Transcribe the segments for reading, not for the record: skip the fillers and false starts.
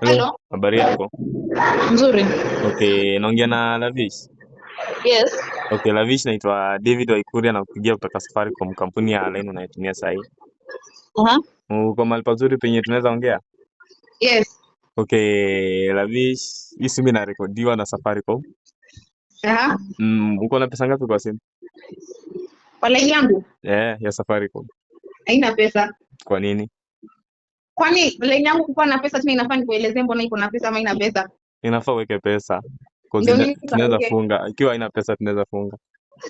Hello, Hello. habari yako? Nzuri. Okay, naongea na Lavish. Yes. Okay, Lavish, naitwa David Waikuria na kupigia kutoka Safaricom, kampuni ya line unayotumia sahii. Aha. Uko mahali pazuri penye tunaweza ongea? Yes. Okay, Lavish, hii simu inarekodiwa na Safaricom. Aha. Uko na pesa ngapi kwa simu? Kwa line yangu Eh, ya Safaricom. Haina pesa. Kwa nini? Kwani line yangu kukuwa na pesa tena inafaa nikuelezee mbona iko na pesa ama ina pesa? Inafaa uweke pesa. Cause Ndio nini tunaweza ifanyike? Funga. Ikiwa haina pesa tunaweza funga.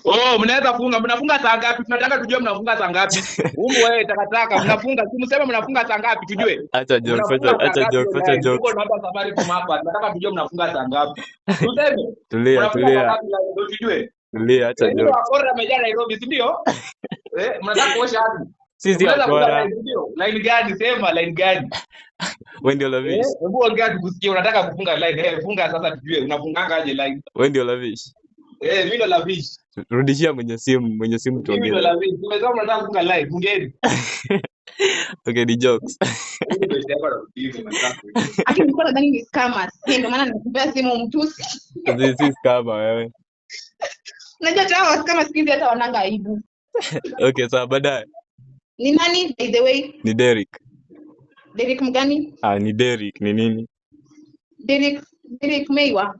Oh, mnaweza funga. Mnafunga saa ngapi? Tunataka tujue mnafunga saa ngapi. Humu wewe takataka, mnafunga. Si mseme mnafunga saa ngapi tujue. Acha jokes, Mnafunga acha saa acha ngapi jokes, hiyo acha line? Tuko jokes. na hapa Safaricom hapa. Tunataka tujue mnafunga saa ngapi. Tuseme. Tulia, Mnafunga saa tulia. Ngapi line ndio tujue. Tulia, acha Wengine jokes. Wakora wamejaa Nairobi, si ndio? Eh, mnataka kuosha hadi. Sisi Mnaweza funga wakora. Line, si ndio? Line gani? Sema line gani? Wewe ndio Eh, Lavish. hebu ongea tukusikie unataka kufunga line. Eh, funga sasa tujue unafunganga aje line. Wewe ndio Lavish. Eh, mimi ndo Lavish. Rudishia mwenye simu Mimi tuongee ndo naye. Lavish. Tumesema mnataka kufunga line, fungeni. Okay, ni jokes. Huyu ndio yako anakujibu, nataka kujua. Aki nilikuwa nadhani ni scammers. Hii ndio maana nikupea simu mtusi. Si scammer wewe. Unajua hata hawa scammers siku hizi hata wananga aibu. Okay, sawa, baadaye. Ni nani, by the way? Ni Derek. Derek mgani? Ah, ni Derek, ni nini? Derek Meiwa.